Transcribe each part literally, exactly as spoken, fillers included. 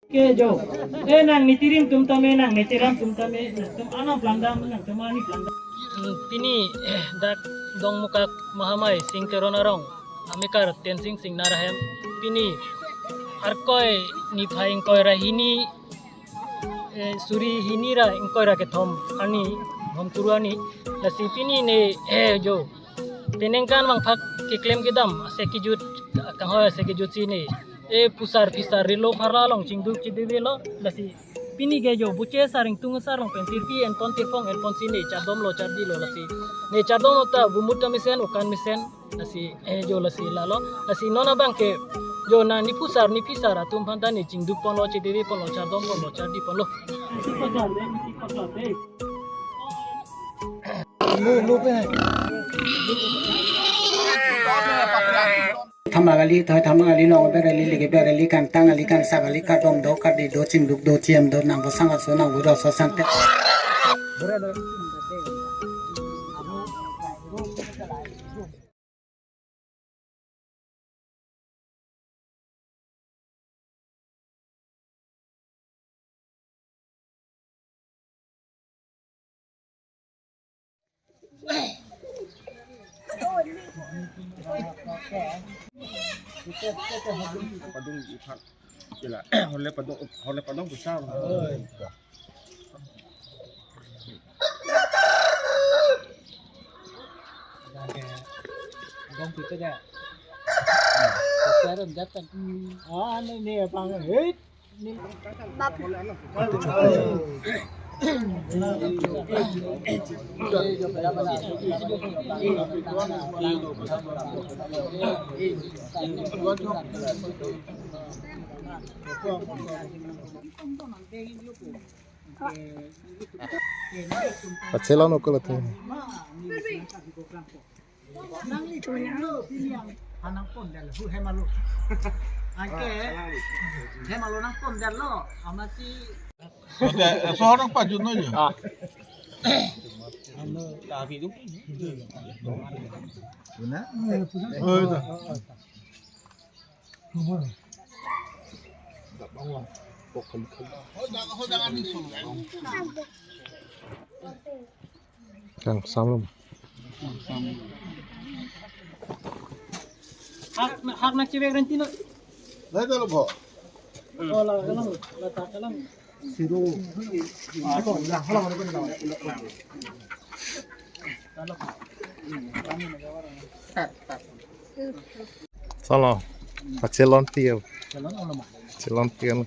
Ke jo. Eh, nang nitirim atum tame, nang nitiram atum tame, nangtum ana plangdam, nangtum ani plangdam. Hmm, pini dak Dongmukak Mahamai Sing Teron arong amekar Tensing Singnar ahem pini Arkoi niphai ingkoi ra hini, eh, suri hini ra ingkoi ra kethom arni Bhomkuru arni, lasi pini ne, eh, jo peningkan vangphak keklem kedam ase kejut, kanghoi ase kejut si ne, eh, phusar phisar rilo pharla along chingduk chidivelo, lasi pini ke jo buche sar ingtung sar along pen tirpi enpon tirpong enpon si ne chardom lo chardi lo, lasi ne chardom lo ta bumut ta mesen, okan mesen, lasi, eh, jo lasi lalo, lasi non abang ke jo nang niphusar niphisar atum aphan ta ne chingduk ponlo chidivi ponlo chardom ponlo chardi ponlo. Thamak kali, thoi thamak kali, long bek kali, liki bek kali, kangtang kali, kangsak kali, kardom do, kardi do, chingduk do, chiam do, nangpo sang aso, nangpo do aso sangte. Padung iphan. Ila, hole padung, hole padung besar. Dong kita dah. Sekarang datang. Ah, ini, ini abang, hei. Pachelon okol atu. Nangli tu ya, pini yang hanang pon dal hu hemalo. Angke hemalo nang pon dal lo, amasi. Ada, eh, seorang Pak Juno ya? Ah. Anu, tapi itu. Benar? Oh, itu. Kang Samlum. Hak, hak nak cewek rentino. Lai dalo bo. Oh, la, la, la, la, la. Siru. Solo. Pachelon tiyo. Chelon olo ma. Chelon tiyo.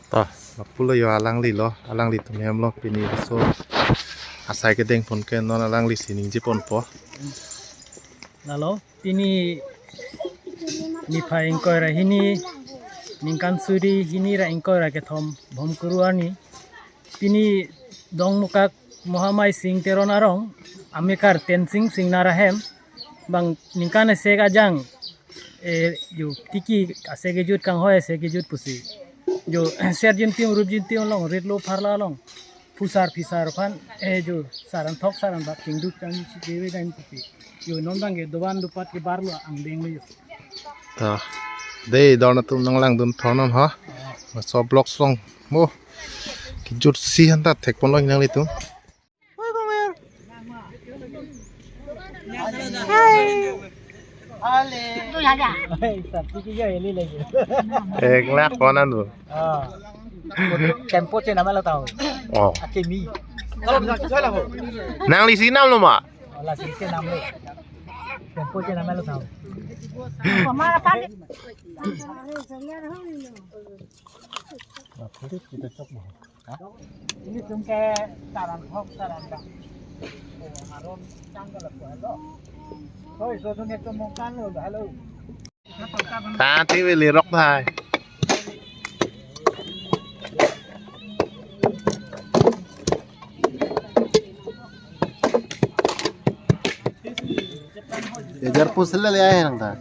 Ta, lapulo yo alangli lo, alangli atum hem lo, pini so asai kedeng pon ke non alangli si ningje ponpo. Lalo, pini niphai ingkoi ra hini, ningkan suri hini ra ingkoi ra kethom Bhomkuru arni. Pini Dongmukak Mahamai Sing Teron arong, amekar Tensing Singnar ahem, bang ningkan isi kejang, eh, jo tiki ase kejut kanghoi ase kejut pusi. Jo serjin tim rupjin tim along, ritlo pharla along. Phusar phisar aphan, eh, jo saran thok saran bak chingduk chang si dewe dan pusi. Jo non bang ke dovan dupat ke barlo angdeng lo jo. Ta. Dei, don atum nanglangdun thon non ha. Laso vlog song mo. Kejut si han ta thek ponlo nanglitum. Ek lakh konan bu. Ah. Tempo chenam lo tau. Oh. Akemi. Nangli si nam lo ma? Oh, lasi chenam lo. Tempo chenam lo tau. Ini sungke taran hok taran bang. Aron tanggal apa lo? Hoi, so sungke tumungkan lo, halo. Tati wili rok thai. Ejar pusle le ahe nang ta.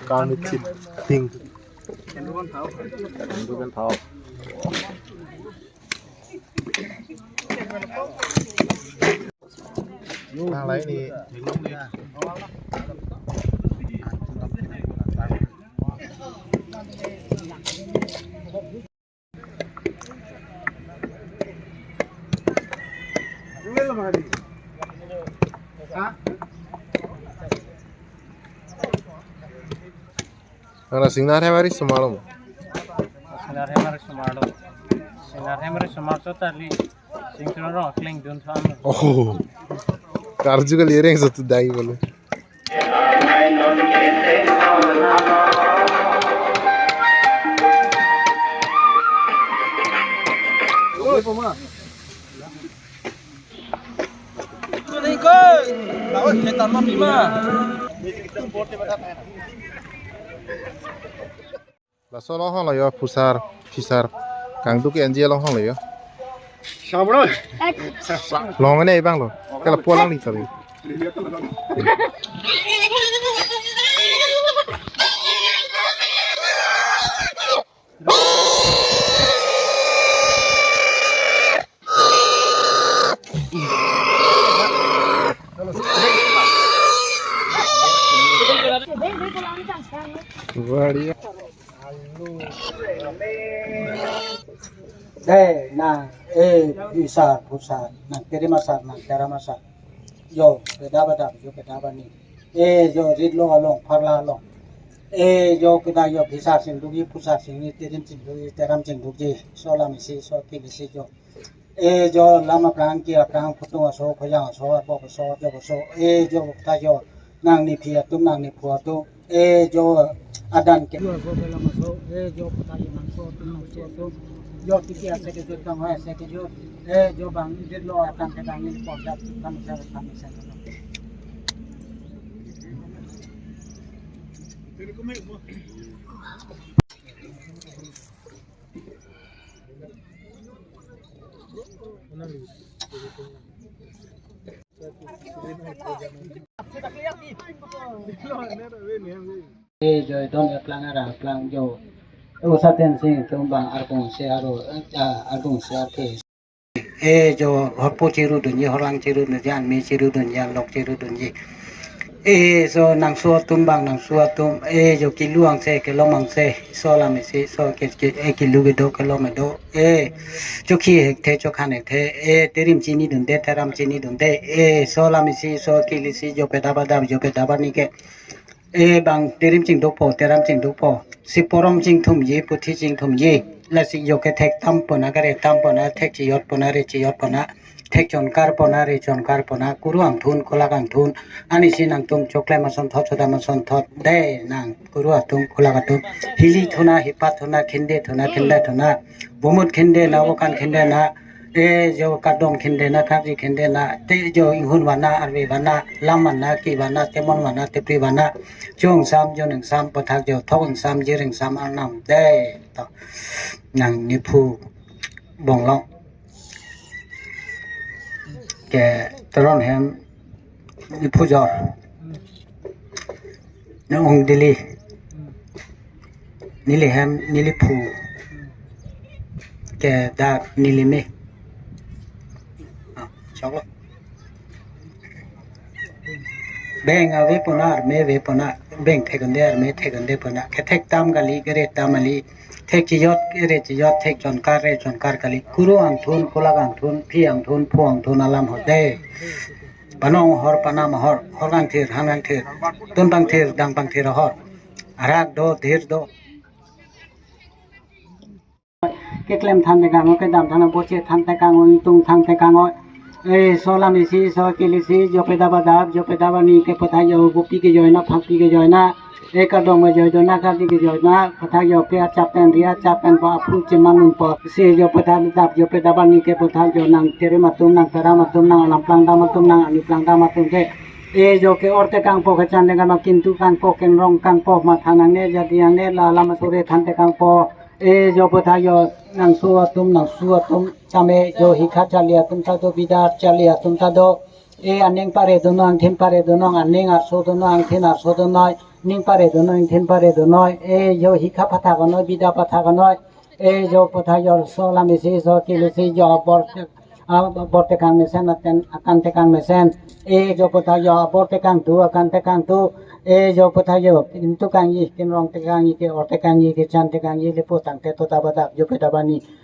Kam ichit ting. Hindu kan thau. Nang lai ni. Nang singnar hem ari osomar lo? Singnar hem ari osomar lo. Singnar hem ari osomar so tali. Singnar rong kleng dun tham. Oh. Karju kali reng satu dai bolu. Laso along hong lo yo, phusar, phisar. Kangduk ke N G along hong lo yo. Sabro. Long ne bang lo. Kala pulang ni tabi. बढ़िया। Dei, nang, eh, phisar, phusar, nang terim asar, nang teram asar. Yo, pedap adap, yo pedap ani. Eh, yo rit lo along, pharla along. Eh, yo kena yo phisar chingdukji, phusar chingdukji, terim chingdukji, teram chingdukji. So lam isi, so kil isi yo. Eh, yo lam aphrang, ki aphrang, phutung aso, khojang aso, abok aso, jok aso. Eh, yo ta yo, nang nephi atum, nang nephu atum. Eh, yo adan ke. Yo aso ke lam aso, eh, yo phuta yo nangso atum, nangso atum. Yo tiki ase kejut, kanghoi ase kejut. Eh, yo bang, rit lo akan ke bang, ni pon dak, kan sa, kan sa. Eh, joy don eplang ara plang jo. Usaten sing tumbang argong se aro, eh, argong se arte. Eh, jo horpo chiru dunji, horlang chiru dunji, anme chiru dunji, anlok chiru dunji. Eh, so nangso atum bang, nangso atum. Eh, jo kilu angse, kelom angse. So lam isi, so ke, ke, eh, kilu kedo, kelom kedo. Eh, chokhi hekthe, chokhan hekthe. Eh, terim chini dunde, teram chini dunde. Eh, so lam isi, so kil isi, jo pedap adap, jo pedap ani ke. Eh, bang terim chingdukpo, teram chingdukpo. Si porom chingthumji, puthi chingthumji. Lasi yo ke thek tam pona, kare tam pona, thek chiyot pona, re chiyot pona. Thek chonkar pona, re chonkar pona. Kuru angthun, kolak angthun. Ani si nangtum choklem asonthot, sodam asonthot. Dei nang, kuru atum, kolak atum. Hili thuna, hipat thuna, khinde thuna, khinde thuna. Bumut khinde na, okan khinde na. Eh, jo kardom khinde na, karji khinde na, te jo inghun vana, arve vana, lam vana, ki vana, temon vana, tepri vana, chong sam, jo ning sam, pathak jo, thok ing sam, jir ing sam, arnam, dei, to, nang nephu, bonglong, ke, teron hem, nephu jor. Nang ong Delhi. Neli hem, neli phu. Ke dak neli me. Ah, choklo. Beng ave pona, arme ave pona. Beng thek unde, arme thek unde pona. Kethek tam kali, kere tam kali. Thek chiyot, kere chiyot, thek chonkar, re chonkar kali. Kuru angthun, kolak angthun, phi angthun, phu angthun alam hode. Panong hor, panam hor, hor kangthir, han kangthir, tun pangthir, dang pangthir hor. Arak do, dhir do. Keklem than tekang o, kedam than o, boche than tekang o, ingtung than tekang o. Eh, so lam isi, so kil isi, jo pedap adap, jo pedap ani ke pathak jo, gopi kejoi na, phangpi kejoi na. Eh, kardom kejoi do na, kardi kejoi na, pathak jo ke achap pen ri, achap pen pa aphu cheman un pa. Si jo pathak dap, jo pedap ani ke pathak jo nang terim atum, nang teram atum, nang alam plang dam atum, nang ani plang dam atum ke. Eh, jo ke orte kangpo, kachan de kama kintu kangpo, kenrong kangpo, matha nangne, jadi nangne, la lam asore than tekangpo. Eh, jo pathak jo nangso atum, nangso atum, tame jo hikha charli atum ta do, bida charli atum ta do. Eh, aning pare dunoi, angthin pare dunoi, aning arso dunoi, angthin arso dunoi, ning pare dunoi, angthin pare dunoi. Eh, jo hikha pathak anoi, bida pathak anoi. Eh, jo pathak jo so lam isi, so kil isi, jo bor, ah, bor tekang mesen, aten, akan tekang mesen. Eh, jo pathak jo bor tekang tu, akan tekang tu. Eh, jo pathak jo kintu kangji, kinrong tekangji, ke or tekangji, kechan tekangji, lepo tangte tota badak, jo pedap ani.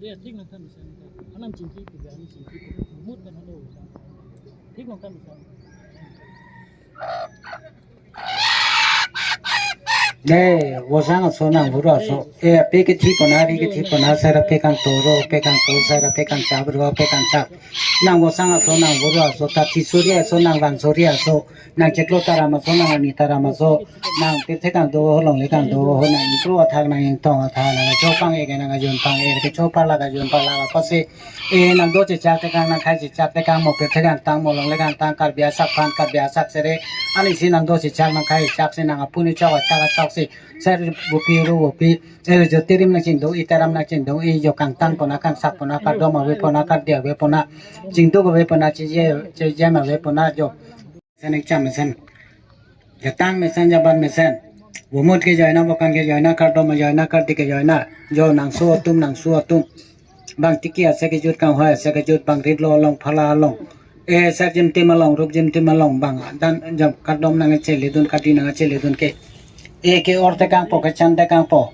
Dia thik nangthan mesen. Anam chingki pu, anam chingki pu. Mut kan halo. Thik nangthan mesen. Ne, vosang aso nang buru aso. E, pe kethi pona, pe kethi pona, sara pe kangtoro, pe kangto, sara pe kangchap, ro pe kangchap. Nang vosang aso nang buru aso, ta thi suri aso, nang vang suri aso, nang chiklo taram aso, nang ani taram aso, nang pirthe kangdo ho, longle kangdo ho, nang ingkro athak, nang ingtong athak, nang chopang eke, nang ajun pang eke, chopang lak ajun pang lak apotsi, e, nang do chechak tekang, nang khai chechak tekang, mo pirthe kangtang, mo longle kangtang, Karbi asak aphan, Karbi asak sere, anisi nang do chechak, nang khai chechak si, nang apuni chok achak achok si, ser bupi ru bupi, e, jo tirim nang chingdo, itaram nang chingdo, e, jo kangtang pona, kangsak pona, kardom ave pona, kardi ave pona, chingduk ave pona, cheje, chejem ave pona, jo. Mesen ingcham mesen. Jatang mesen, jaban mesen. Vomut kejoi na, vokan kejoi na, kardom kejoi na, kardi kejoi na. Jo nangso atum, nangso atum. Bang tiki ase kejut, kanghoi ase kejut, bang rit lo along, phala along. E, ser jimtim along, rup jimtim along, bang dan jam kardom nang cheledun, kardi nang cheledun ke. E ke-or tekangpo, kechan tekangpo.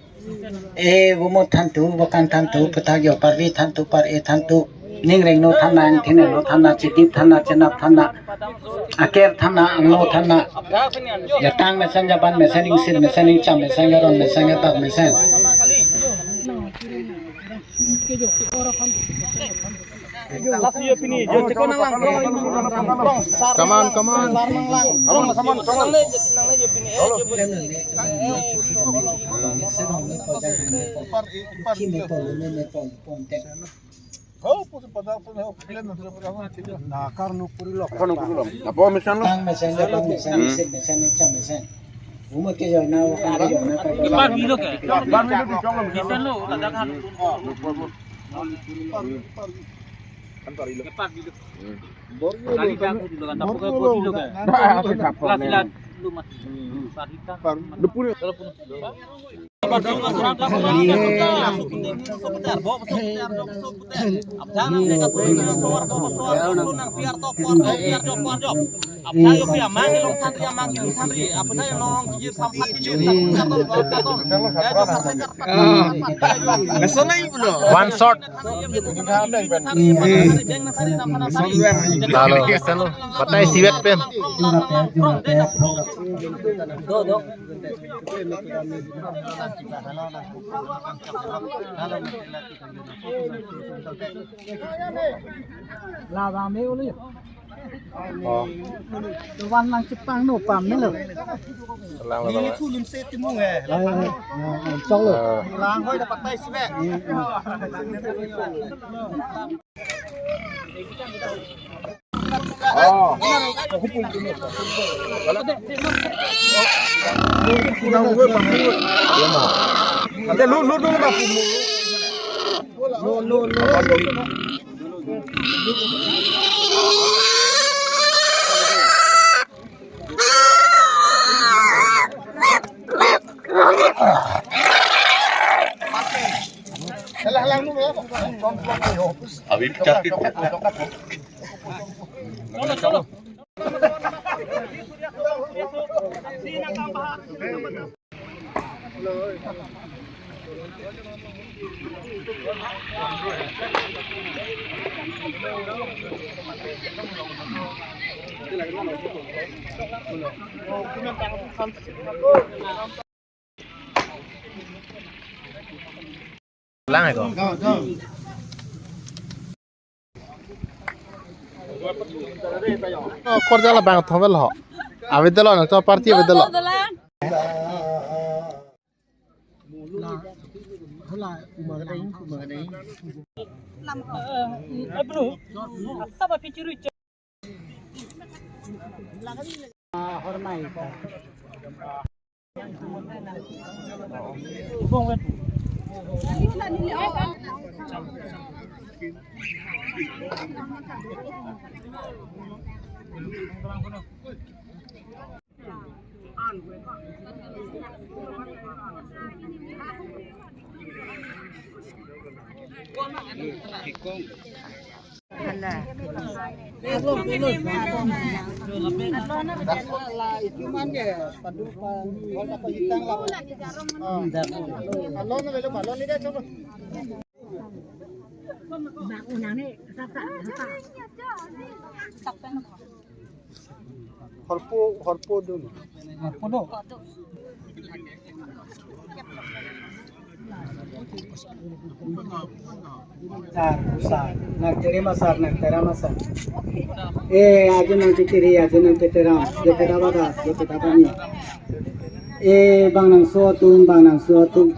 E, vomut thantu, vokan thantu, puthak jo, parvi thantu, par-e thantu, ning rengno thanna, ingthin rengno thanna, chidip thanna, chenap thanna, aker thanna, angno thanna, jatang mesen, jaban mesen, ingsir mesen, ingcham mesen, garon mesen, gabak mesen. Lasi jo pini, jo chiklo nanglang. Come on, come on. Come on, come on, come on. Apo mesen lo. Tang mesen, jaban mesen, ingsir mesen, ingcham mesen. Vomut kejoi na, vokan kejoi na, kardom. Kepar bilo ke? Kepar bilo ke? Mesen lo, ladak han. Kepar bilo. Kali dak dulu kan, tapi ke bodi lo ke? Kelas silat lu mati. Parita. Kalau pun. One shot. Lalo, mesen lo. Batai siwet pen. Labang me uli. Oh. Tuan lang chepang no pam me lo. Lang lo. Ni kulim se timu he. Ay, ay, ay, ay, chok lo. Ah. Lang hoi da patai si be. Oh. Ante lu, lu, lu, lu. Lu, lu, lu. Abhi chapti. Lang hai ko. Korja labang thomvel ho. Avedelo na to party avedelo. Hala, hala, uma kadai, uma kadai. Lam, eh, eh, bro. Asap api curi. Ah, hormai. Horpo, horpo dun. Horpo do. Sar, sar. Nang terima sar, nang terima sar. Eh, ajo nang titiri, ajo nang teteram. Jo peda bada, jo peda bani. Eh, bang nangso atum, bang nangso atum.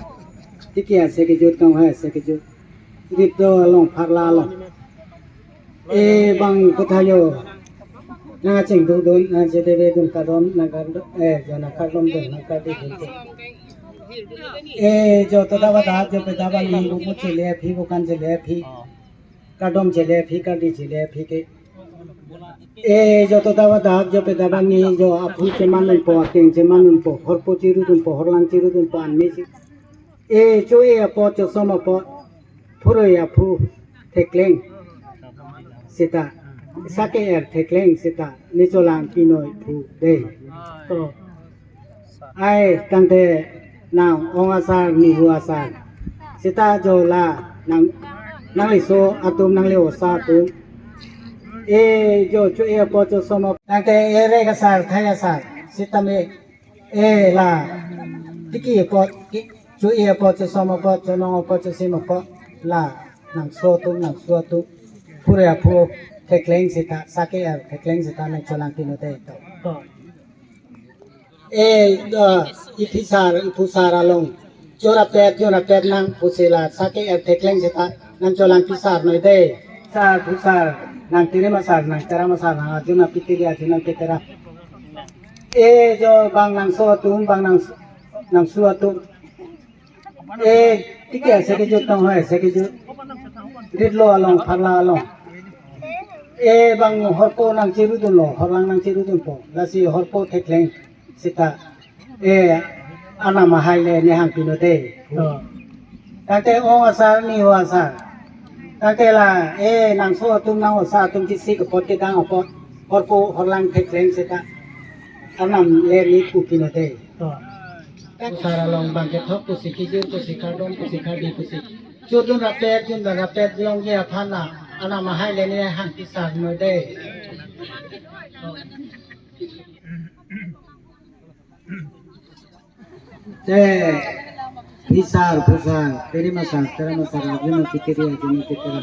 Tiki ase kejut, kang hai ase kejut. Rit do along, pharla along. Eh, bang kothayo. Nang aching dun dun, nang chedebe dun kardom, nang kardom, eh, jo nang kardom dun, nang kardi dun dun. Eh, jo toda bada, jo peda bani, buku chele phi, bukan chele phi. Kardom chele phi, kardi chele phi ke. Eh, jo toda bada, jo peda bani, jo aphu cheman unpo, ateng cheman unpo, horpo chiru dunpo, horlang chiru dunpo, anme chi. Eh, cho-e apot, chosom apot, phurui aphu thekleng seta, sake-er thekleng seta, ne cholang pinoi phu dei. To. Ai, tangte nang ong asar, nihu asar. Seta jo la, nang, nangli so atum, nangli osa atum. Eh, jo cho-e apot, chosom apot. Tangte erek asar, thai asar. Seta me Eh, la. Tiki apot, ki, cho-e apot, chosom apot, chonong apot, chosim apot. La, nangso atum, nangso atum. Phurui aphu thekleng seta, sake-er thekleng seta nang cholang pinoi dei to. To. Eh, do, iphi sar, iphu sar along. Cho rapet, jo rapet nang pusi la, sake-er thekleng seta, nang cholang pi sar noi dei. Sar, phu sar, nang terima sar, nang terima sar, nang ajo nang pitiri, ajo nang pitira. Eh, jo bang nangso atum, bang nang, nangso atum. Eh, tiki ase kejut, kang hai ase kejut. Rit lo along, pharla along. Eh, bang horpo nang chiru dunlo, horlang nang chiru dunpo. Lasi horpo thekleng seta. Eh, anam ahai le ne hang pinoi dei. Oh. Tangte ong asar, nihu asar. Tangte la, eh, nangso atum, nang osa atum kisik apot, kedang apot, horpo horlang thekleng seta. Anam le ne pu pinoi dei. Oh. Tang sar along bang kethok pusi, kijur pusi, kardom pusi, kardi pusi. Chodun rapet, jundun rapet, longji aphan la, anam ahai le ne hang pi sar noi dei. Te, phi sar, phu sar, terima sar, terima sar, ajo nang pitiri, ajo nang pitira.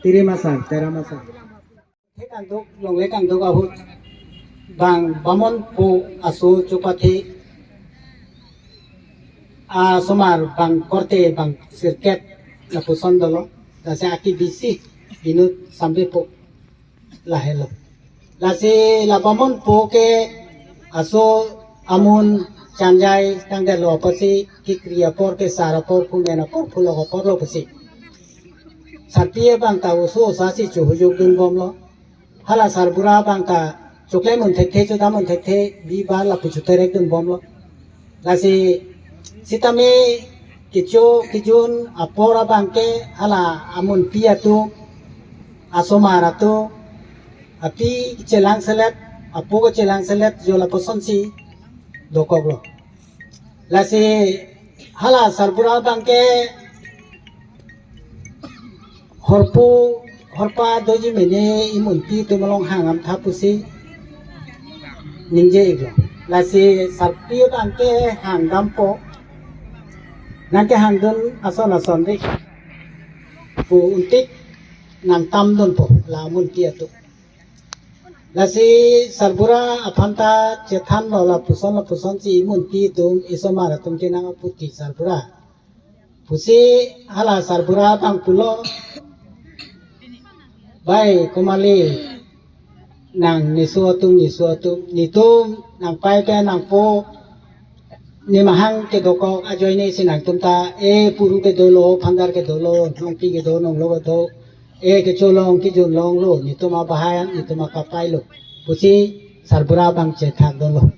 Terima sar, terima sar. Thek angduk, longle kangduk ahut, bang bamonpo aso chopathe, asomar bang korte bang sirkep lapuson dolo, lasi aki bisi inut sambepo. Lahelo. Lasi la bamonpo ke aso amun chanjai tangdetlo apotsi kikri apor ke sar apor kumen apor phulok apor lo pusi. Sarpi abang ta oso osa si chohujok dunbomlo. Hala sarbura abang ta choklemun thekthe chodamun thekthe bi bar lapu choterek dunbomlo. Lasi sitame kecho kejun apor abang ke hala amunpi atum, asomar atum, api chelang selet, apo chelang selet, jo lapuson si dokoklo. Lasi hala sarbura abang ke horpo, horpa doji mene imunpi atum along hang amtha pusi ningje iklo. Lasi sarpi abang ke hang dampo. Nang kehang dun ason ason ri pu untik nang tam dunpo la amunpi atum. Lasi sarbura aphan ta chethanlo, lapuson lapuson si imunpi atum, isomar atum kenang aputi sarbura. Pusi hala sarbura abang pulo, bai komali, nang neso atum, neso atum, netum nangpai pen nangpo, nemahang kedokok ajoine si nangtum ta, e puru kedo lo, phandar kedo lo, nongpi kedo, nonglo kedo, e kecho long, kejun longlo, netum abahai, netum akapai lo. Pusi sarbura abang chethak dunlo.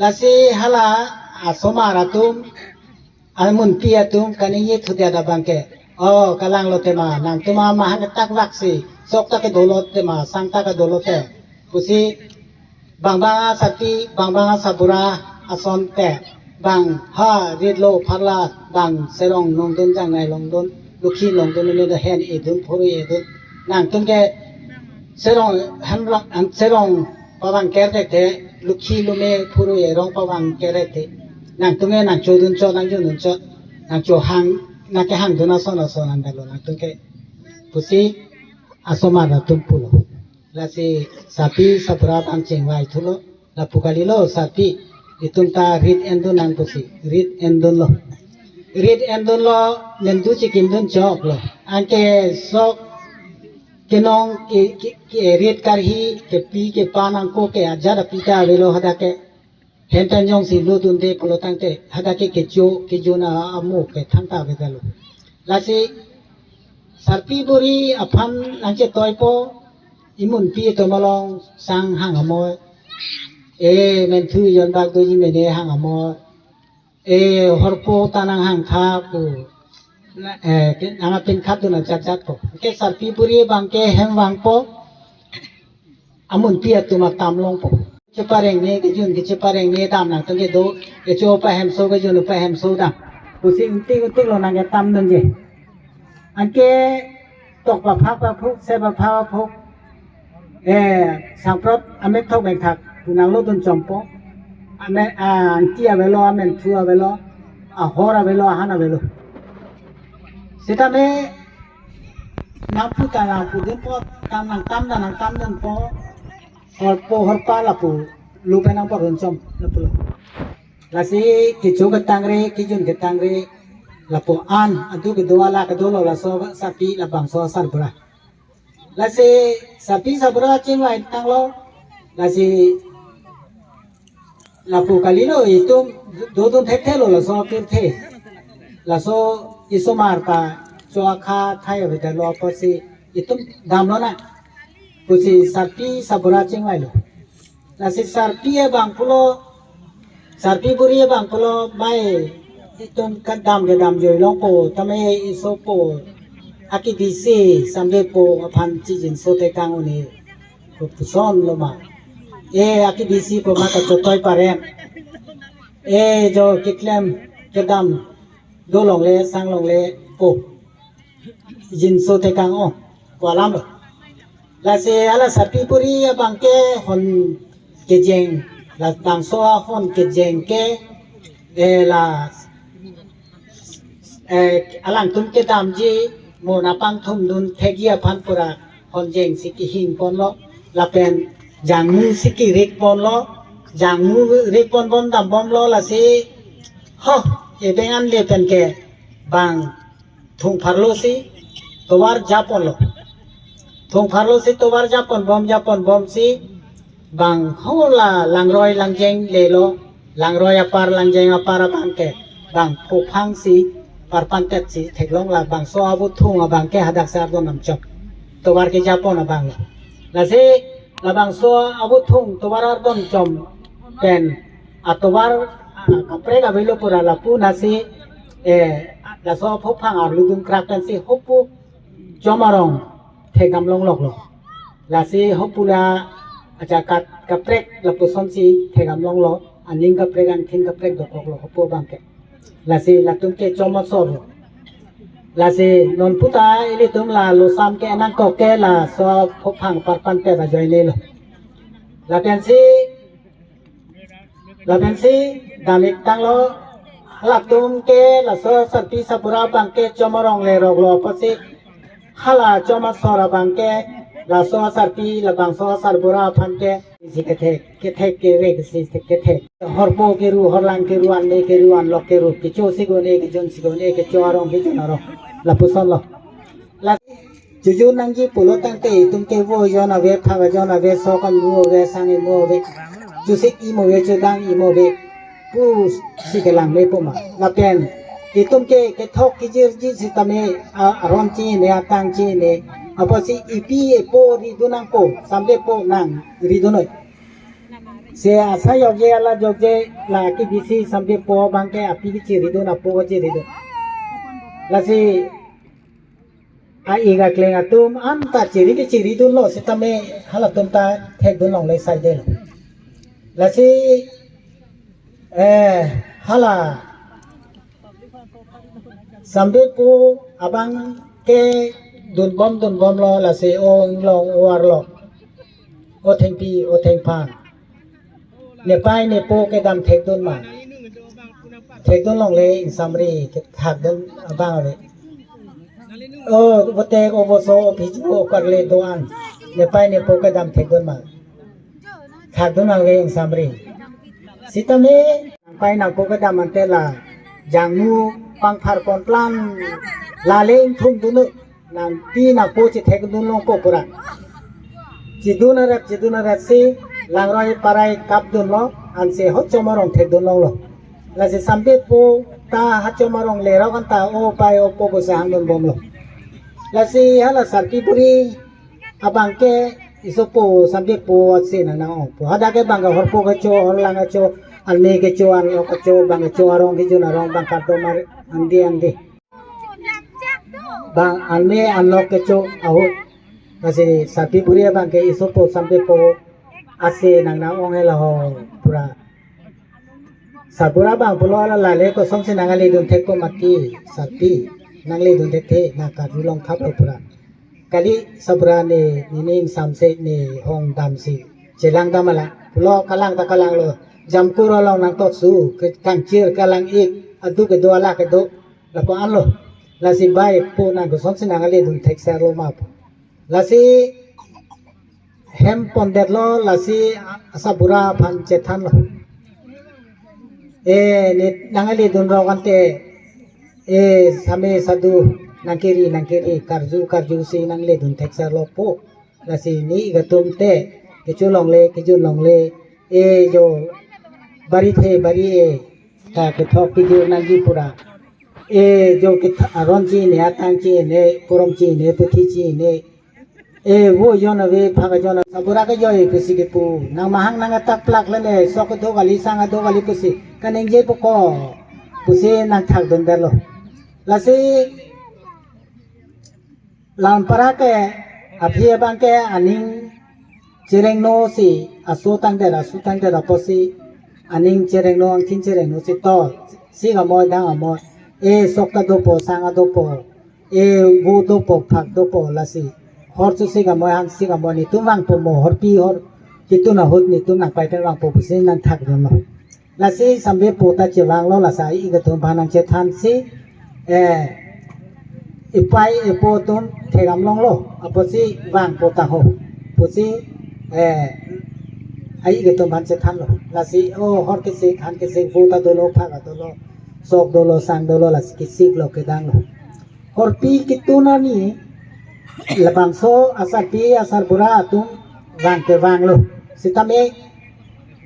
Lasi hala asomar atum, amunpi atum kaningje thudet abang ke, o, kalang lo tema, nangtum amahang tak vak si, sok ta kedo lo tema, sang ta kedo lo te. Pusi bang bang asarpi, bang bang asarbura ason te, bang ha rit lo pharla, bang serong nongdun, jangnai longdun, lukhi longdun, ne da hen edun, phurui edun. Nangtum ke serong hamra, an serong pavang kerte te, lukhi lume phurui erong pavang kerte te. Nangtum ke nangchodun chot, nangjundun chot, nangchohang, nangkehangdun ason ason andalo nangtum ke. Pusi asomar atum pulo. Lasi sarpi sarbura abang chingvai thulo, lapu kalilo sarpi, itum ta rit endun nang pusi, rit endunlo. Rit endunlo, mendu chikimdun choklo. Anke sok kenong ke, ke, ke rit karhi, kepi kepa nangkok ke ajat api ta avelo hadak ke. Hempen jongsi lodunde pulo tangte, hadak ke kecho, kejun a, amo ke thangta avedetlo. Lasi sarpi buri aphan nangchetoipo, imunpi atum along sang hang amoi. E menthu jon bak doji mene hang amoi. E horpo ta nanghang tha pu. Na, e, ke, nang apin khat dun ajat jat ko. Ke sarpi buri abang ke hem vangpo, amunpi atum atam longpo. Chepareng ne kejun ke chepareng ne dam nangtum kedo, kecho pahemso kejun pahemso dam. Pusi untik untik lo nangketam dunje. Anke tok paphak paphuk, se paphak paphuk. Eh, sangprot amek thok mek thak, pu nanglodun chompo. Ame, ah, anti avelo, amenthu avelo, ahor avelo, ahan avelo. Sitame nangpu ta nangpudunpo, tam nangtam ta nangtamdunpo. Horpo horpa lapu, lu pen nangpudun chom, lapulo. Lasi kecho ketangre, kejun ketangre, lapu an, adu kedo ala kedo lo laso sarpi labangso sarbura. Lasi sarpi sarbura chingvai tanglo, lasi lapu kalilo itum dodun thekthe lo laso pirthe. Laso isomar pa cho akha thai avedetlo pusi itum damlo na. Pusi sarpi sarbura chingvailo. Lasi sarpi abang pulo, sarpi buri abang pulo, mai itum kedam kedam joi longpo, tame isopo, akebisi sambe po aphan chijinso tekang un-e, pu puson lo ma. E akebisi po ma kachotoi parem. E jo keklem kedam do longle sang longle po. Jinso tekang o, pu alam lo. Lasi hala sarpi buri abang ke hon kejeng, labangso ahon kejeng ke, eh, la, eh, alangtum kedamji, mo napangthumdun thekji aphan pura hon jeng si kehing ponlo, lapen jangmu si kerik ponlo, jangmu rik pon pon dam bomlo, lasi, ho, ebeng anle pen ke bang thung pharlo si tovar japon lo. Thung pharlo si tovar japon bom, japon bom si bang ho la langroi langjeng lelo, langroi apar langjeng apar abang ke bang phophang si parpantet si theklong, labangso abuthung abang ke hadak sar do namchok. Tovar kejapon abang lo. Lasi labangso abuthung tovar ardon chom pen atovar, ah, kaprek avelo pura lapu nasi, eh, laso phophang arludun krak pensi hopu chom arong thekdam longlok lo. Lasi hopu la achakat kaprek lapuson si thekdam longlo, aning kaprek angthin kaprek dokok lo hopu abang ke. Lasi latum ke chom asor lo. Lasi non puta ilitum la losam ke nangkok ke laso phophang parpantet ajoine lo. Lapensi, lapensi damik tanglo, latum ke laso sarpi sarbura abang ke chom arong lerok lo pusi hala chom asor abang ke Laso asarpi, labangso asarbura aphan ke, isi kethek, kethek kerek, isi kethek. Horpo keru, horlang keru, anme keru, anlok keru, kecho sigon-e, kejun sigon-e, kecho arong, kejun arong. Lapuson lo. Lasi, chojun nangji pulo tangte, itum ke vo jon ave, phak jon ave, sok amu ave, sang imu ave. Chosik imu ave, chodang imu ave. Pusi kelang me puma. Lapen itum ke kethok kejirji sitame, a, aron chini, atang chini. Apotsi ipi epo ridun nangpo, sambe po nang ridun noi. Se asa jokje, ala jokje, la kebisi sambe po abang ke api kechiridun, apo kechiridun. Lasi a-ik akleng atum anta chiri kechiridunlo sitame halatum ta thekdun longle saidelo. Lasi, eh, hala sambe po abang ke dunbom dunbomlo, lasi o inglong, o arlo, o thengpi, o thengphang, nepei nepo kedam thekdun ma? Thekdun longle, ingsamri kethakdun abang ave. O vote, o voso, o phiju, o karle do-an, nepei nepo kedam thekdun ma? Thakdun longle, ingsamri. Sitame nangpei nangpo kedam ante la jangnu pangphar ponplan, lale ingthumdun, nangpi nangpo chethekdun longpo pura. Chidun arat, chidun arat si langroi parai kapdunlo, ansi hachom arong thekdun longlo. Lasi sambe po ta hachom arong lerok anta o pei o po pusi hangdunbomlo. Lasi hala sarpi buri abang ke isopo sambe po ase nang nang-ongpo. Hadak ke bang ke horpo kecho, horlang kecho, anme kecho, anlok kecho, bang kecho arong kejun arong, bang kardom ar-, angdi angdi. Bang anme anlok kecho ahut. Lasi sarpi buri abang ke isopo sambe po ase nang nang-ong hela ho pura. Sarbura abang pulo, ala lale kosonsi nang-ale dun thekpo mati, sarpi. Nangle dun thekthe, nang karjulong thaplo pura. Kali sarbura ne, nening samse ne hong damsi chelang dam ala. Pulo kalang ta kalanglo. Jamkur along nangtotsu, ke kangchir kalang-ik, adu kedo ala kedo, lapu-an lo. Lasi bai po nang kosonsi nang-ale dun thekserlo ma pu. Lasi hem pondetlo, lasi asarbura aphan chethanlo. E, ne nang-ale dunrok ante, e, same sadu nangkeri nangkeri, karju karjusi nangle dun thekserlo po. Lasi ne ik atum te kecho longle, kejun longle, e jo bari the bari-e, ta kethok kejun nangji pura. E jo ketha-, aron chini, atang chini, purom chini, puthi chini. E vo jon ave, phak jon ave, sarbura kejoi pusi kepu. Nang mahang nang atak plak lene, sok kedo kali, sang kedo kali pusi kaningje po ko, pusi nang thakdun detlo. Lasi Lampara ke aphi abang ke aning cherengno si aso tangdet, aso tangdet apotsi aning cherengno, angthin cherengno si to, sik amoi dang amoi, e sok ta dopo, sang ta dopo, e vo dopo, phak dopo, lasi hor chosik amoi, hangsik amoi, netum vangpo mo, horpi hor ketun ahut netum nangpei pen vangpo pusi nang thakdunlo. Lasi sambe po ta chevanglo, lasi ik atum aphan nang chethansi, eh, ipei ipo atum thekdam longlo, apotsi vangpo ta ho pusi, eh, ik atum aphan chethanlo. Lasi o hor kesik, han kesik, vo ta dolo, phak ta dolo, sok dolo, sang dolo, lasi kesiklo, kedanglo. Horpi ketun arni labangso asarpi asarbura atum vang ke vanglo. Sitame,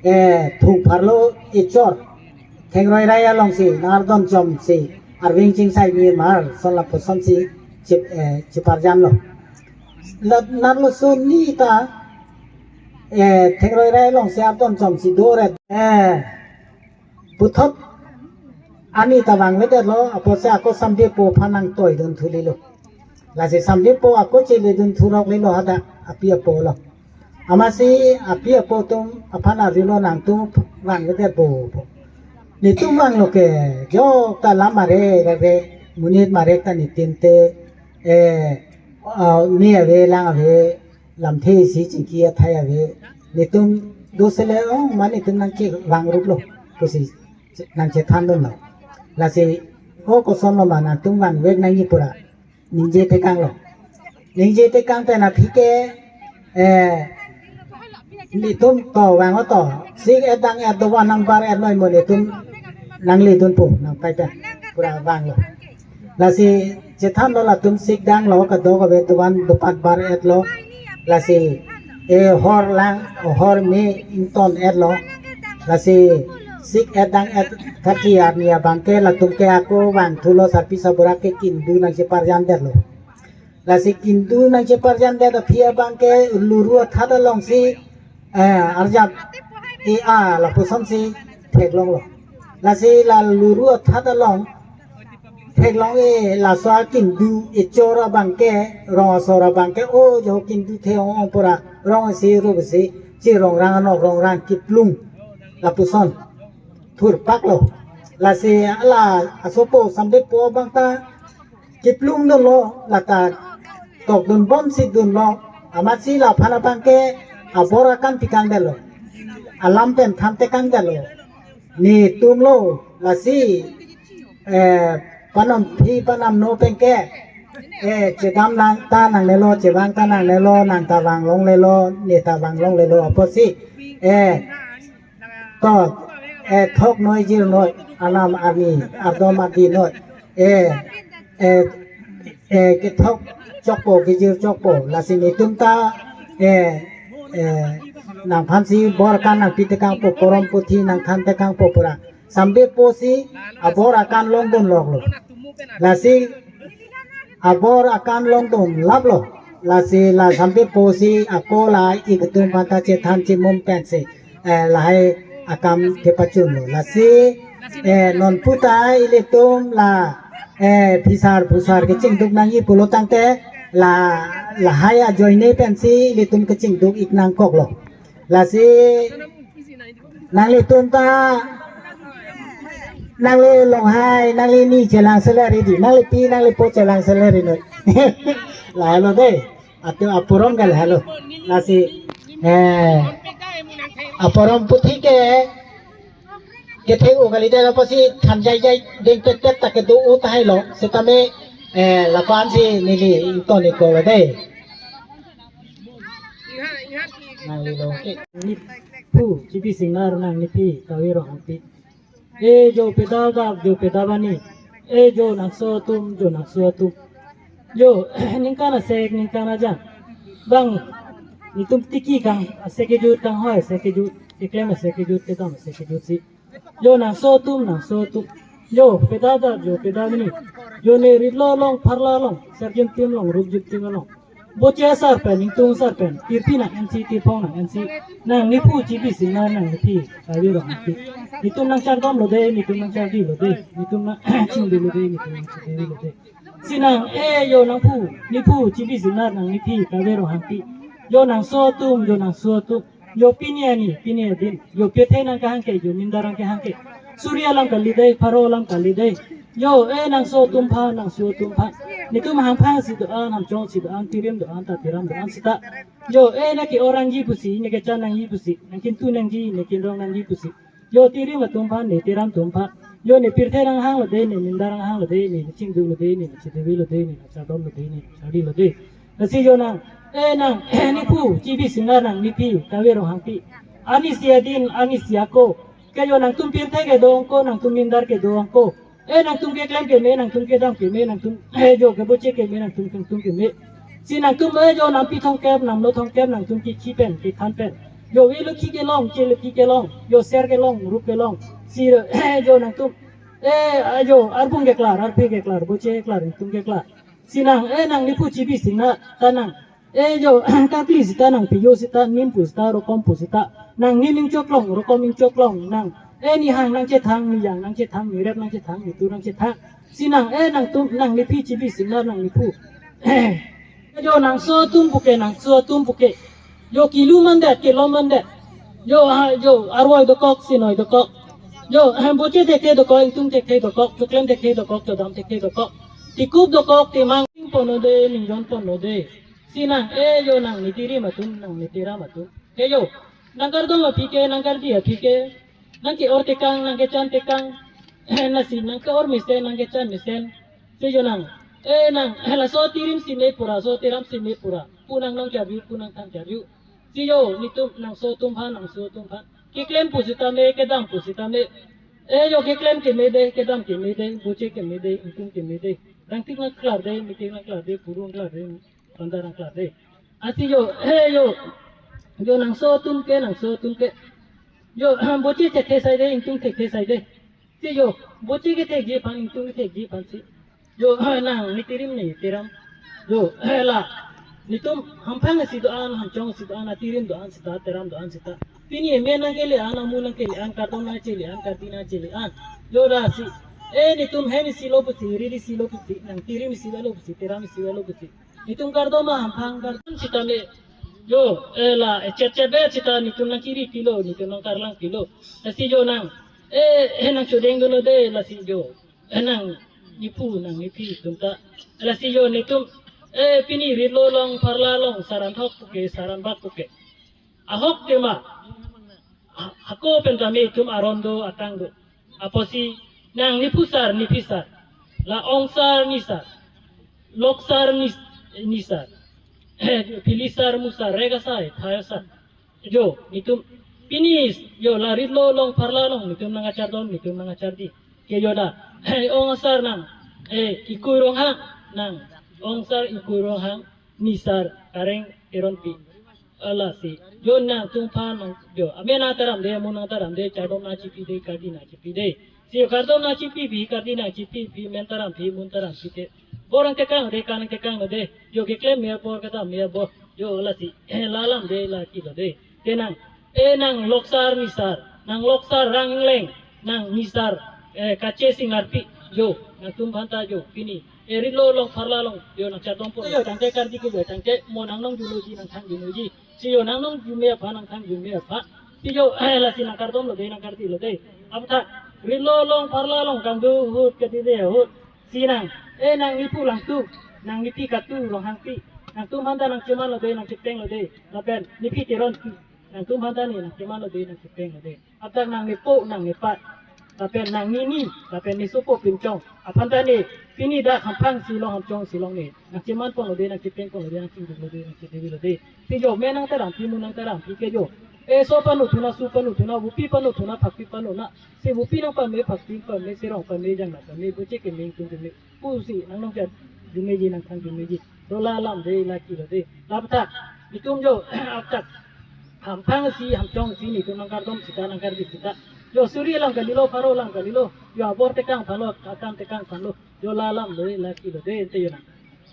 eh, thung pharlo echor. Thengroi rai alongsi, nang ardom chomsi, arveng chingsai mir mar, son lapuson si chip, eh, chiparjamlo. La, narlo soni ta, eh, Thengroi rai alongsi ardom chomsi doret. Eh, puthot ani ta vangvedetlo, apotsi ako sambe po aphan nang toidun thulelo. Lasi sambe po ako cheledun thuroklelo hadak api apo lo. Amatsi api apo atum aphan arjulo, nangtum vangvedet po pu. Netum vanglo ke, jok ta lam mare, re, re, monit mare ta netum te, eh, ah, me ave, lang ave, lamthe isi chingki athai ave. Netum do sele, oh, mane netum nang chevang ruplo pusi nang chethandunlo. Lasi, oh, kosonlo ma, nangtum vangvek nangji pura ningje tekanglo. Ningje tekang pen aphi ke Eh, netum to vang to. Sik et dang et dovan nang bar et noi mo netum nangli dunpo nang pai pen. Pura vanglo. Lasi chethanlo latum sik danglo kado kave dovan dopat bar etlo. Lasi e hor lang hor me ington etlo. Lasi sik et dang et thaki arni abangke latum ke ako vangthulo sarpi sabura ke kindu nangcheparjan detlo. Lasi kindu nangcheparjan det aphi abangke luru athat alongsi eh, arjap e a lapuson si theklonglo. Lasi la luru athat along theklong-e laso akindu echor abangke rong asor abangke o jo kindu the ong ong pura rong si rup si chi rong rang anok rong rang kiplung lapuson thurpaklo. Lasi ala asopo samdepo abangta kiplung dunlo lata tokdun bomsi dunlo amatsi laphan abangke abor akan pikang detlo. Alam pen than tekang detlo. Netumlo lasi eh, panam phi panam no penke eh, chedam nang ta nangnelo chevang ta nangnelo nang ta vanglonglelo ne ta vanglonglelo apotsi eh, to eh, thok noi jir noi alam arni ardom ardi noi eh, eh, eh, kethok chokpo kejir chokpo lasi netum ta eh, eh, nangphansi bor akan nangpi tekangpo korom puthi nangthan tekangpo pura samdepo si abor akan longdun loklo. Lasi abor akan longdun laplo. Lasi la samdepo si ako la ik atum aphanta chethan chimum pensi eh, lahai akam kepachunlo. Lasi eh, non puta ilitum la eh, phisar phusar kechingduk nangji pulo tangte la lahai ajoine pensi ilitum kechingduk ik nangkoklo. Lasi nanglitum ta nangli longhai nangli ni chelang salary di nangli pi nangli po chelang salary noi. Lahelo dei. Atu aporom kali halo. Lasi eh aporom puthi ke kethe u kali dei apotsi than jai jai deng pet pet ta kedo u tahai lo. Setame eh lapu-an si neli ington iko dei. Nangli lo ke. Nephu G P Singnar nang nephi Kave Ronghangpi. E jo pedal dak jo pedal bani. E jo nangso atum jo nangso atum. Jo ningkan asek ningkan ajang. Bang netum tiki kang asek kejut kang hoi asek kejut. Keklem asek kejut kedam asek kejut si. Jo nangso atum nangso atum. Jo pedal dak jo pedal bani. Jo ne ritlo along pharla along. Sarjim tim along rupjim tim along. Boche asar pen, ingtung asar pen, tirpi nang ensi, tirphong nang ensi, nang nephu G P Singnar nang nephi Kave Ronghangpi. Netum nangchardom lo dei, netum nangchardilo dei, netum nangchingduk lo dei, netum nangchingduk lo dei. Si nang, e jo nangphu, nephu G P Singnar nang nephi Kave Ronghangpi. Jo nangso atum, jo nangso atum. Jo pini arni, pini adin. Jo pirthe nangkehang ke, jo mindar nangkehang ke. Suri alam kali dei, pharo alam kali dei. Jo, e nangso atum aphan, nangso atum aphan. Netum hangphang si do-an, hamchong si do-an, tirim do-an, ta tiram do-an sita. Jo, e nang ke-or nangji pusi, nang kechan nangji pusi, nang kintu nangji, nang kinrong nangji pusi. Jo, tirim atum aphan, ne tiram atum aphan. Jo, ne pirthe nanghang lo dei, ne mindar nanghang lo dei, ne chingduk lo dei, ne chingduk lo dei, ne chardom lo dei, ne chardi lo dei. Lasi jo nang, e nang, nephu G P Singnar nang nephi Kave Ronghangpi. Arni si adin, arni si ako. Ke jo nangtum pirthe kedo ong ko, nangtum mindar kedo ong ko. E nangtum keklem keme, nangtum kedam keme, nangtum e jo keboche keme, nangtum kangtung keme. Si nangtum e jo nampi thomkep, namlo thomkep, nangtum kikhi pen, kithan pen. Jo e lokhi kelong, che lokhi kelong, jo ser kelong, rup kelong. Si e jo nangtum e a jo arbung keklar, arphe keklar, boche keklar, nangtum keklar. Si nang, e nang nephu G P Singnar, ta nang. E jo, kakli sita nang piyo sita, nim pu sita, rokom pu sita. Nang nim ingchoklong, rokom ingchoklong, nang. E nihang nangchethang, niyang nangchethang, nirep nangchethang, nitur nangchethang. Si nang, e nangtum, nang nephi G P Singnar nang nephu. E jo nangso atum puke, nangso atum puke. Jo kilu mandet, kilo mandet. Jo, ha, jo, arvoi dokok, sinoi dokok. Jo, boche thekthe dokok, ingtung thekthe dokok, choklem thekthe dokok, chodam thekthe dokok. Tikup dokok, timang pon lo dei, ningjon pon lo dei. Si nang, e jo nang nitirim atum, nang nitiram atum. Ke jo, nangkardom aphi ke, nangkardi aphi ke, nang ke-or tekang, nang kechan tekang, lasi nang ke-or mesen, nang kechan mesen. Si jo nang, e nang, laso tirim si me pura, so tiram si me pura. Pu nang nongcharju, pu nangthan charju. Si yo, netum nangso atum aphan, nangso atum aphan. Keklem pusitame, kedam pusitame. Eh yo, keklem keme dei, kedam keme dei, boche keme dei, ingtung keme dei. Rangtik nangklar dei, meeting nangklar dei, puru nangklar dei, panda nangklar dei. Lasi yo, eh yo. Yo nangso atum ke, nangso atum ke. Yo, boche thekthe sai dei, ingtung thekthe sai dei. Si yo, boche kethekji aphan, ingtung kethekji aphan si. Yo, nang nitirim nitiram. Yo, la. Netum hamphang si do-an, hamchong si do-an, atirim do-an sita, teram do-an sita. Pini amen nangkele-an, amu nangkele-an, kardom nangchele-an, kardi nangchele-an. Yo lasi. Eh, netum hem isi lo pusi, riri isi lo pusi, nangtirim isi lo pusi, teram isi lo pusi. Netum kardom hamphang kardom sitame. Yo, eh, la, eh, chet chet be sita netum nangkiri pilo, netum nangkarlang pilo. Lasi yo nang. Eh, eh, nangchodeng dolo dei, lasi yo. Eh, nang nephu, nang nephi atum ta. Lasi yo netum. Eh, pini ritlo along, pharla along, saran thok puke, saran bak puke. Ahok tema. Ha-, hako pen tame itum aron do, atang do. Apotsi nang nephu sar, nephi sar. La ong sar, ni sar. Lok sar, ni, ni sar. Phili sar, mu sar, rega sar, thaya sar. Jo, netum pini, jo, la ritlo along, pharla along, netum nangkachardom, netum nangkachardi. Ke jo da. Ong sar nang. Eh, Ikui Ronghang nang. Ong sar Ikui Ronghang. Ni sar Kareng Teronpi. Lasi. Jo nangtum aphan nang, jo. Amen nangtaram dei, amu nangtaram dei, chardom nangchipi dei, kardi nangchipi dei. Si jo kardom nangchipi pi, kardi nangchipi pi, men taram pi, mun taram pi te. Bor nangtekang dei, kan nangtekang dei. Jo keklem me bor, kedam me bor. Jo lasi. La alam dei, la kilo dei. Te nang. Eh nang lok sar, ni sar. Nang lok sar Rang Ingleng. Nang ni sar, eh, Kache Singarpi, jo, nangtum aphan ta jo, pini. Eh, ritlo along, pharla along, jo, nangchardom pon. Jo, tangte kardi ke jo, tangte mo nang nongjunloji, nangthangjunloji. Si jo, nang nongjunme aphan, nangthangjunme aphan. Si jo, eh, lasi nangkardom lo dei, nangkardi lo dei. Aphuthak, ritlo along, pharla along, kangdu ahut, kardi dei ahut. Si nang, eh, nang nephu Langtu, nang nephi Katu, Ronghangpi. Nangtum aphan ta nangcheman lo dei, nangchepeng lo dei. Lapen, nephi Teronpi. Nangtum aphan ta ne, nangcheman lo dei, nangchepeng lo dei. Aphuthak nang nepo, nang nepa. Lapen nang nini, lapen nesopo Pimchong. Aphan ta ne, pini dak hamphang si along, hamchong si along ne. Nangcheman pon lo dei, nangchepeng pon lo dei, nangchingduk lo dei, nangchedevi lo dei. Si jo, men nangtaram pi, mun nangtaram pi ke jo. Eh, so pano thuna, su pano thuna, vupi pano thuna, phakpi pano na. Si vupi nangpame, phakpi pame, si rong pame, jangna pame, boche keme, ingtung keme. Pusi, nang nongchardunmeji, nangthangjunmeji. Do la alam dei, la kilo dei. Laputhak, itum jo, aphuthak. Hamphang si, hamchong si, netum nangkardom sita, nangkardi sita. Jo suri alam kalilo, pharo alam kalilo. Jo abor tekang aphan lo, akan tekang aphan lo. Jo la alam dei, la kilo dei, ante jo nang.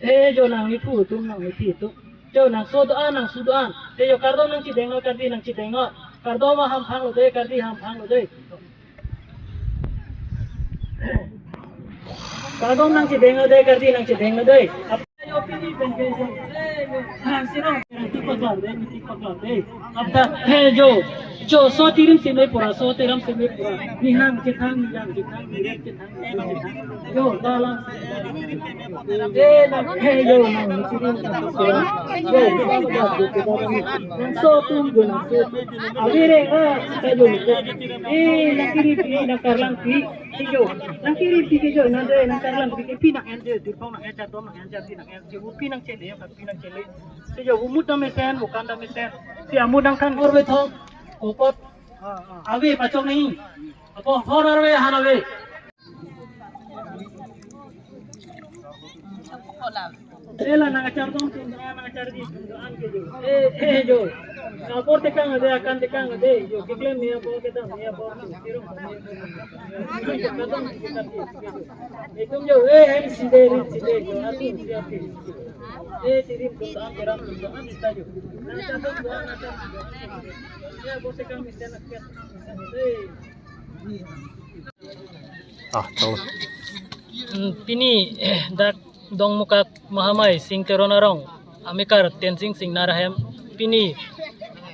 Eh, jo nang nephu atum, nang nephi atum. Jo nangso do-an, nangsu do-an. Te jo kardom nangchedeng lo, kardi nangchedeng lo. Kardom hamphang lo dei, kardi hamphang lo dei. Kardom nangchedeng lo dei, kardi nangchedeng lo dei. Ap-, yo pini pen ke jo. Eh, jo. Ah, sino. Tik paklar dei, tik paklar dei. Aphuthak, eh, jo. Jo, so tirim seme pura, so teram seme pura. Nihang chethang, nihang chethang, nirek chethang, nirek chethang. Jo, dalam. Eh, na, eh, jo, na, nangchedeng. Jo, jo, jo, jo, jo. Nangso atum jo, nangso. Ave reng, ah, sita jo. Eh, nangkiri pi, nangkarlang pi. Ke jo, nangkiri pi ke jo, nang dei, nangkarlang pi ke pi nang-en dei, dirpong nang-en, chardom nang-en, chardi nang-en, si vupi nangchele, phakpi nangchele. Si jo, vumut nangmesen, vukan nangmesen. Si amut nangthan. Hor bethom, kokot. Ah, ah. Ave pachok nangji. Apo hor arve, han ave. Eh, la nangkachardom atum, nangkachardi atum, an ke jo. Eh, eh, jo. Abor tekang dei, akan tekang dei, jo. Keklem me abor, kedam me abor. Itum jo, eh, M C dei, rit si dei, jo. Atum si atum. Eh, tirim atum, an teram atum, an sita jo. Nangkachardom atum, nangkachardi atum. Eh, abor tekang mesen, akan tekang mesen. Eh. Ah, tahu. Hmm, pini, eh, dak Dongmukak Mahamai Sing Teron arong, amekar Tensing Singnar ahem, pini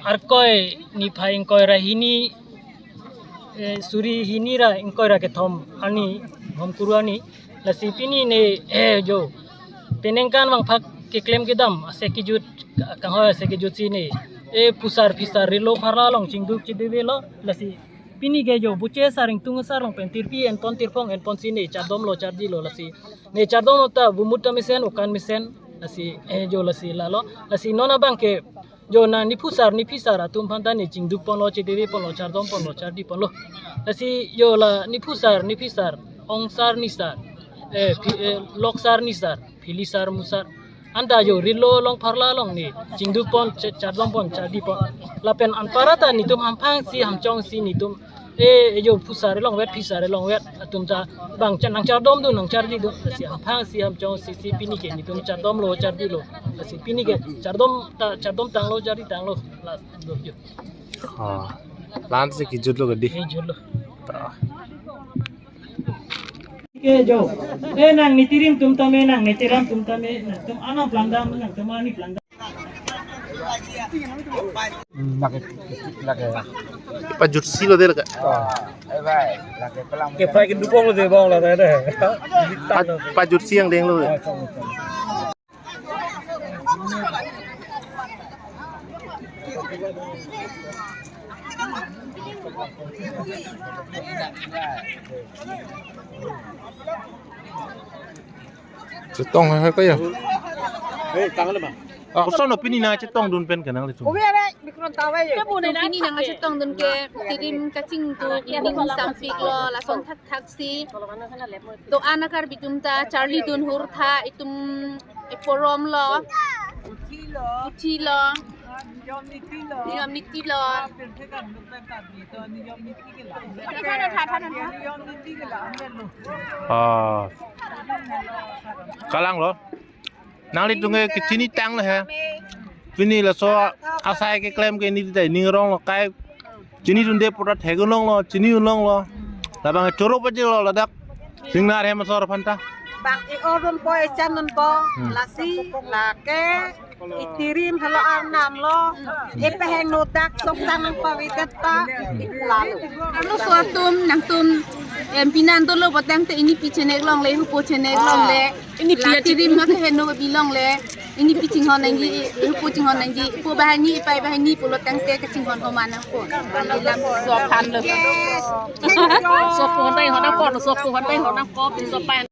Arkoi niphai ingkoi ra hini, eh, suri hini ra ingkoi ra kethom arni, Bhomkuru arni, lasi pini ne, eh, jo, peningkan vangphak keklem kedam, ase kejut, kanghoi ase kejut si ne, eh, phusar phisar rilo pharla along chingduk chidivelo, lasi pini ke jo, boche sar ingtung sar along pen tirpi enpon tirpong enpon si ne chardom lo chardi lo lasi. Ne chardom ta vumut ta mesen, okan mesen, Lasi, eh, jo lasi lalo. Lasi non abang ke jo nang niphusar niphisar atum aphan ta ne chingduk ponlo, chedere ponlo, chardom ponlo, chardi ponlo. Lasi jo la niphusar niphisar, ongsar nisar, eh, phi-, eh, loksar nisar, philisar musar. Anta jo rilo along pharla along ne chingduk pon, ch-, chardom pon, chardi pon. Lapen anparta netum hamphang si hamchong si netum, eh, jo phusar longvet, phisar longvet atum ta bang chan nang chardom dun, nang chardi dun. Lasi hamphang si hamchong si si pini ke netum chardomlo, chardilo. Lasi pini ke chardom ta, chardom tanglo, chardi tanglo. Last dot jo. Oh. Lan si kijutlo kadi. Kijutlo. Ta. Ke jo. Eh, nang nitirim atum tame, nang nitiram atum tame, nangtum anam plangdam, nangtum ani plangdam. Hmm, lake, lake. Pajutsi lo de lake. Oh. Ke fry ke dupong lo de bong la de. Pa-, pajutsi yang deng lo de. Chetong hai kaya. Eh, tang le ma. Ako sa no pini na chetong dun pen kanang le tum. Pini nang chetong dun ke tirim kachingduk, tirim sampik lo, lason thakthak si. To ana Karbi atum ta charli dun hur tha, itum eporom lo. Uthi lo. Niyom niti lo. Ah. Kalang lo. Nanglitum ke chini tang le he. Pini laso asai keklem ke niti dai ning rong lo kai. Chini dunde pura thegun longlo, chini un longlo. Labang choro paje lo ladak. Singnar hem asor aphan ta. Bang e-or dunpo, echan dunpo, hmm, lasi lake itirim halo arnam lo. Epeheng nodak sok sang nang pavidet ta, ipu lalo. Arloso atum, nangtum, em, pinan dolo botang te inipi chenek longle, hupo chenek longle. Inipi la ati- tirim ma keheno bi longle. Inipi chinghon nangji, hupo chinghon nangji, ipo banghini, ipei banghini pulo tangte kachinghon ho ma nangpo. Lam sop han lo. Yes. Sop po han tai ho nangpo, sop po han tai ho nangpo, sop pan.